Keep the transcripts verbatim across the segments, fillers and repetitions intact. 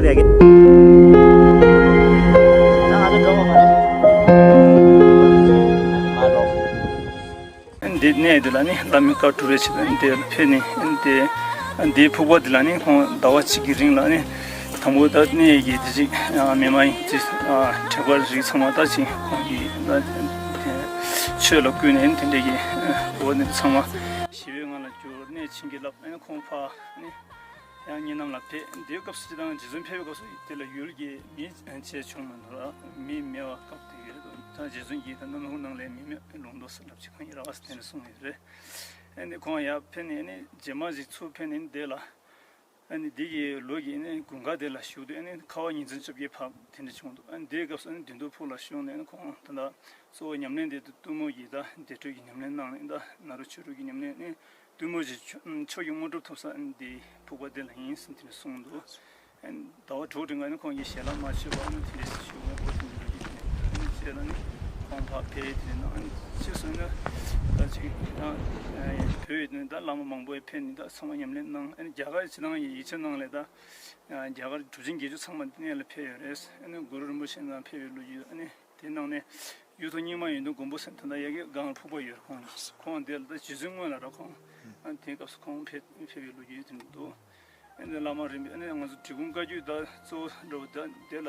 འདི་གནས་འདི་ལ་ནི་བླ་མའི་བཀའ་སྒྲུབ་པའི་ཆེད་དུ་འདིར་ཕེབས་ནས་འདི་འདིའི་ཕུག་པ་འདི་ལ་ནི་ཁོང་ཟླ་བ་གཅིག་གི་རིང་ལ་ནི་དང་པོ་ད་གནས་ཀྱི་འདི་ཅིག་མི་མ་ཡིན་ཅིག་དྲེགས་པ་རིགས་ཚང་མ་ད་ཅིག་ཁོང་གིས་ད་ཆོས་ལ་བསྐུལ་ནས་དེ་འདྲའི་གི་འོ་ནི་ཚང་མ་ཞི་བའི་ངང་ལ་བསྒྱུར། གནས་བྱིན་གྱིས་བརླབས། ཁོང་ཕར་ནི་ཡང་གཉིས་གནམ་ལ་ཕེབས། འདིའི་སྐབས་སུ་ཅི་དང་རྗེ་བཙུན་ཕེབས་པའི་སྐབས་སུ་དེ་ལ་ཡུལ་གྱི་མི་བྱས་བྱུང་མི་འདུག་ལ། མི་མེད་པ་སྐབས་དེ་ཡོད་དོ། ད་རྗེ་བཙུན་གྱིས་ད་གནམ་ལོ་ནང་ལས་མི་མེད་ལུང་རྟོགས་ས་ལབ་ཅིག་གང་ཡིན་ར་བ་ས་དེ་འདྲ་གསུངས་ཡོད་རེད། ཨ་ནི་ཁོང་ཡར་ཕེབས་ནས་ཨ་ནི་རྗེས་མ་ཞིག་ཚུར་ཕེབས་ནས་དེ་ལ་ཨ་ནི་འདི་གི་ལོ་གི་ཨ་ནི་དགུན་ཁ་དེ་ལ་བཞུགས་དུས་ཨ་ནི་ཁ་བ་ཉིན་མཚན་བཅོ་བརྒྱད་བབས་དེ་འདྲ་བྱུང་འདུག་ཨ་ནི་དེའི་སྐབས་སུ་ཨ་ནི་དོན་གྲུབ་ཕུག་ལ་བཞུགས་ནས་ཨ་ནི་ཁོང་ད་ལྟ་གཙོ་བོ་ཉམས་ལེན་དེ་གཏུམ་མོ་གི་ད་བདེ་དྲོད་ཀྱི་ཉམས་ལེན་གནང་ནས་ད་ནཱ་རོ་ཆོས་དྲུག་གི་ཉམས་ལེན་ཨ་ནི། གཏུམ་མོ་ཞིག་མཆོག་གི་དངོས་གྲུབ་ཐོབ་ས་འདི་ཕུག་པ་འདི་ལ་ཡིན་ཟེར་དེ་ནས་གསུངས་འདུག་ཟླ་བ་དྲུག་རིང་ལ་ནི་ཁོང་གིས་ཞལ་ལག་མ་མཆོད་པ་ནི་དེ་འདྲས་ཞུ་བའི་སྐོར་དེ་འདྲ་ཡོད་ཀྱི་རེད། ཨ་ནི་བྱས་ལ་ནི་ཁོང་ཕར་ཕེབས་དེ་ནང་ཨ་ནི་ཕྱིས་སུ་ནི་ད་ཅིག་ཡང་བོད་ཡིག་ནི་ད་བླ་མ་མང་པོ་ཡི་ཕེབས་ནི་ད་ཚང་མ་ཉམས་ལེན་གནང་། ཨ་ནི་རྒྱ་གར་ཕྱི་ནང་ཡི་ཡིག་ཆ་ནང་ལས་ད་རྒྱ་གར་གྲུབ་ཆེན་བརྒྱད་ཅུ་ཚང་མ་འདི་ནས་ལ་ཕེབས་ཡོད་རེད། ཨ་ནི་གུ་རུ་རིན་པོ་ཆེ་ནང་ཕེབས་ཡོད་ལུགས་ཡོད། ཨ་ནི་དེ་ནང་ནས། གཡུ་ཐོག་རྙིང་མ་ཡོན་ཏན་མགོན་པོ་ཟེར་ད་ལྟ་ཡ་གི་སྒང་ལ་ཕུག་པ་ཡོད། ཁོང་ཁོང་དེ་ལ་ད་རྗེ་བཙུན་སྔོན་ལ་ར་ཁོང་ཨ་དེའི་སྐབས་སུ་ཁོང་ཕེབས་ཕེབས་པའི་ལོ་རྒྱུས་དེ་འདུག་ཨ་ནི་བླ་མ་རིམ་པས་ཨ་ནི་ང་ཚོ་འབྲི་གུང་བཀའ་བརྒྱུད་ད་གཙོ་བོ་འགྲོ་བ་ད་དེ་ལ་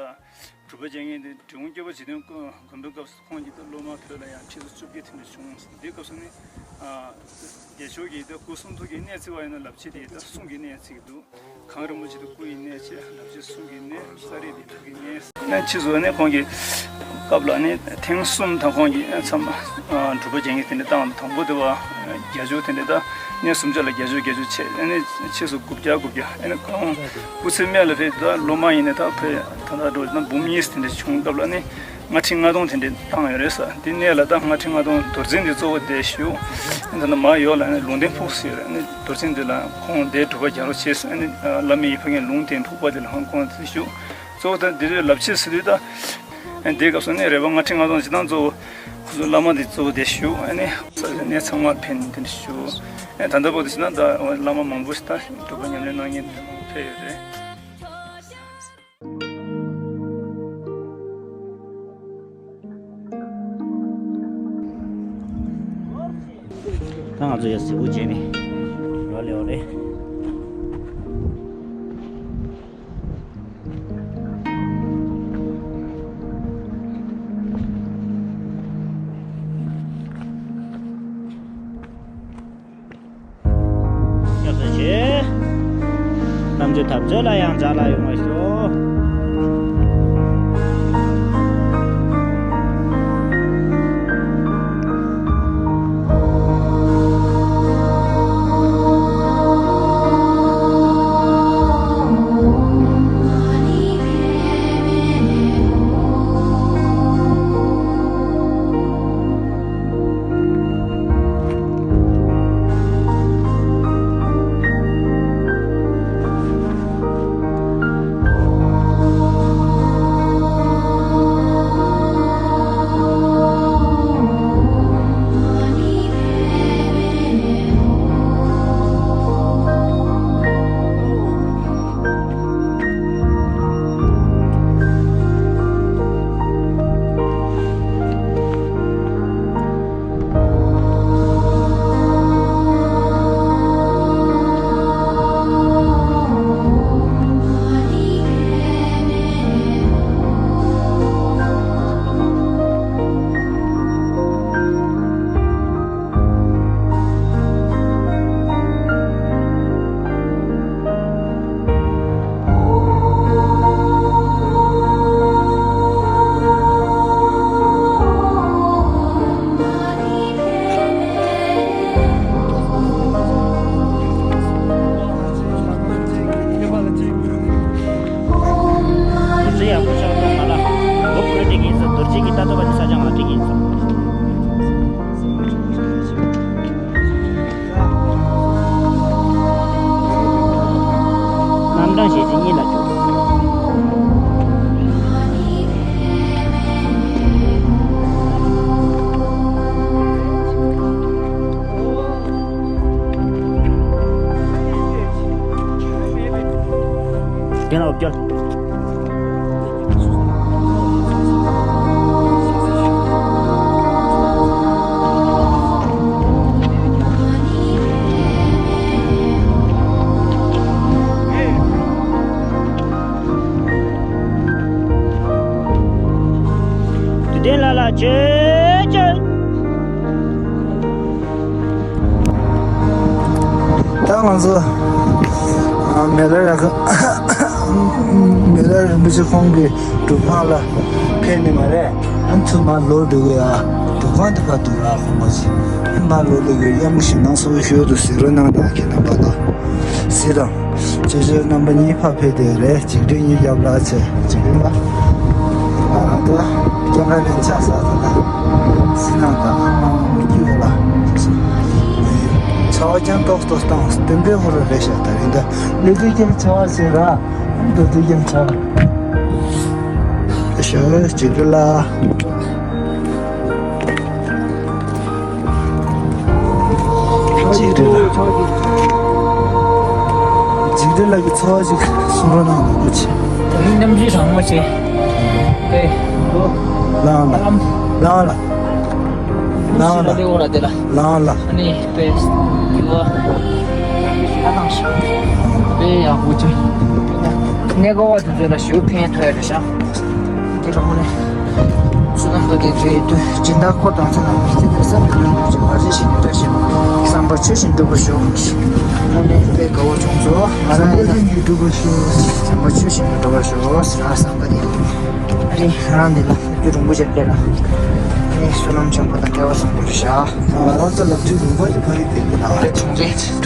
སྒྲུབ་པ་བྱེད་མཁན་དེ་འབྲི་གུང་སྐྱོབ་པ་འཇིག་རྟེན་མགོན་པོའི་སྐབས་སུ་ཁོང་གིས་ད་སློབ་མ་བོད་ལ་ཡང་ཁྲི་ཚོ་བཅོ་བརྒྱད་དེ་འདྲ་བྱུང་། དེའི་སྐབས་སུ་ནི་རྒྱལ་མཆོག་གིས་ད་སྐུ་གསུང་ཐུགས་ཀྱི་གནས་བརྩི་བ་ཡིན་ན་ལབ་བྱེད་དེ་ད་གསུང་གི་གནས་བརྩི་གི་འདུག་གངས་རིན་པོ་ཆེ་དེ་སྐུ་ཡི་གནས་བྱས། ལབ་བྱེད་གསུང་གི་གནས། ས་རིས་དེ་ཐུགས་ཀྱི་གནས། གནས་ཕྱིས་སུ་ནི་ཁོང་གི་སྐབས་ལ་ནི་ཐེངས་གསུམ་ད་ཁོང་གིས་མཚམས་སྒྲུབ་པ་བྱེད་མཁན་དེ་འདྲ་བཏང་། དང་པོ་དེ་བ་བརྒྱད་ཅུ་དེ་འདྲ་ད་གནས་སུམ་ཅུ་ལ་བརྒྱད་ཅུ་བརྒྱད་ཅུ་བྱས། ཨ་ནི་ཕྱིས་སུ་དགུ་བརྒྱ་དགུ་བརྒྱ། ཨ་ནི་ཁོང་སྐུ་ཚེ་སྨད་ལ་ཕེབས་ད་སློབ་མ་ཡིན་ནས་ད་ཕེབས་ད་ད་འགྲོ་ན་འབུམ་གཉིས་དེ་འདྲ་བྱུང་སྐབས་ལ་ནི། ལྔ་ཁྲི་ལྔ་སྟོང་དེ་འདྲས་བཏང་ཡོད་རེད་ས། དེ་གནས་ལ་ད་ལྔ་ཁྲི་ལྔ་སྟོང་རྡོར་འཛིན་དེ་གཙོ་བོ་དེ་བཞུགས། ད་ནི་མ་ཡོད་ལ་ནི་ལུང་བསྟན་ཕུག་ཟེར་ནི་རྡོར་འཛིན་དེ་ལ་ཁོང་དེ་སྒྲུབ་པ་རྒྱག་རོགས་བྱས་ཟེར་ནི་བླ་མའི་ཡིད་ཕུག་མཁན་ལུང་བསྟན་ཕུག་པ་དེ་ལ་ཁོང་དེ་བཞུགས། གཙོ་བོ་ད་དེ་རེད་ལབ་ཆེས་ཟེར་དུས་ད་དེའི་སྐབས་སུ་ནི་རེ་བ་ལྔ་ཁྲི་ལྔ་སྟོང་ཅི་དང་གཙོ་བོ་ཁོ་ཚོ་བླ་མ་དེ་གཙོ་བོ་དེ་བཞུགས། ཨ་ནི་ས་གནས་ཚང་མ་ཕན་དེ་འདྲ་བཞུགས། ཨ་ད་ལྟ་བར་དུ་ཞིག་ན་ད་བླ་མ་མང་པོ་ཞིག་ད་སྒྲུབ་པ་ཉམས་ལེན་གནང་མཁན་དེ་མང་པོ་ཕེབས་ཡོད་རེད། ད་ང་ཚོ་ཡ་གཟིགས་པོ་བྱས་ནས་ཡོད་ལེ་ཡོད་རེད། སྐྱབས་སུ་མཆི། རྣམ་འགྱུར་ཐབས་མཆོག་ལ་ཡང་མཛའ་ལ་ཡོང་བར་ཤོག། རྡོ་རྗེ་ཡག་པོ་ཆགས་འདུག་ང་ལ་མགོ་བོ་སྒྲིག་གི་ཡིན་ཟེར། རྡོ་རྗེ་གི་ལྟ་ཐུབ་པ་ནི་ས་ཆ་ང་ལ་སྒྲིག་གི་ཡིན་ཟེར། རྣམ་གྲངས་ཞེ་ཆེ་གཉིས་ལ་བཅུག་དེ་ལ་འོབ་ཅོལ། ད་ང་ཚོ་ཨ་མེ་ལར་ལ་མེ་ལར་རིན་པོ་ཆེ་ཁོང་གི་སྒྲུབ་ཁང་ལ་ཕེབས་ནི་མ་རེད། ཨ་ཚུར་མར་ལོག་འགྲོ་གི་ཡ། སྒྲུབ་ཁང་དེ་ཕར་འདུག་ལ། ཁོང་མ་ཟིན་མར་ལོག་འགྲོ་གི། གཡང་ཞིང་ནང་སོ་ཞོར་དུ་གཟིགས་རོགས་གནང་དང་། ཁྱེད་རྣམ་པ་ལ་གཟིགས་དང་། ཅོ་ཅོ་རྣམ་པ་གཉིས་ཕར་ཕེབས་བསྡད་རེད། འཇིགས་བྲལ་གཉིས་རྒྱབ་ལ་བྱས། འཇིགས་བྲལ་ལ། ང་རང་ད་སྐྱེམས་ར་ལེན་ཆགས་ས་ད་ད་སི་ནང་ད་ཨ་མ་མི་སྐྱིད་ལ། ཆར་པ་ཀྱང་ཏོག་ཏོག་བཏང་། སྟོན་པའི་ཧོ་ར་རེད་ཤག་ད་རིང་ད་ལེ་དུས་ཀྱང་ཆར་པ་ཟེར་ར། ད་དུས་ཀྱང་ཆར་པ། ཤ་འཇིགས་བྲལ་ལ། འཇིགས་བྲལ་ལ། འཇིགས་བྲལ་ལ་གི་ཚོར་བ་ཞིག་གསུང་རོགས་གནང་། ལོ་ཆེ། ད་རིང་གནམ་གཤིས་གྲང་མོ་ཆེ། ཨེ། ལའང་ལ། ལའང་ལ། ལའང་ལ། ལའང་ལ། ཨ་ནི་དཔེ་ཡུ་བ་ལ་དང་ཞིག་དཔེ་ཡག་པོ་ཆེ། གནས་སྐོར་བ་དེ་ཚོ་ལ་ཞུ་ཕན་ཐོགས་ཡ་རེད་ཤག་དེ་རང་ནས་བསོད་ནམས་པ་དེ་ཚོའི་དུས་སྦྱིན་བདག་འཁོར་དང་ཚོགས་རྣམས་ཀྱི་ཚེ་འདིར་བསམ་པའི་དོན་ཐམས་ཅད་མ་བྱས་ཤིང་མི་འདྲ་ཞིང་། བསམ་པ་ཆོས་བཞིན་འགྲུབ་པར་ཤོག་དངོས་གནས་དཔེ་དགའ་བོ་བྱུང་སོང་། ང་རང་ཡིན་ན་བསམ་པ་ཆོས་བཞིན་འགྲུབ་པར་ཤོག་ཟེར་བསམ་པ་དེ། ཨ་རི་ང་རང་འདི་ལ་རྒྱུ་རིན་པོ་ཆེ་སྤྲད་ལ། ཨ་རི་བསོད་ནམས་ཆེན་པོ་དང་འབྲེལ་བ་བཟང་པོ་རེད་ཤག་ང་རང་ཚོ་ལ་རྒྱུ་རིན་པོ་ཆེ་ཕ་གི་དེ་གི་ནང་ལ་ཆུང་ཆེ།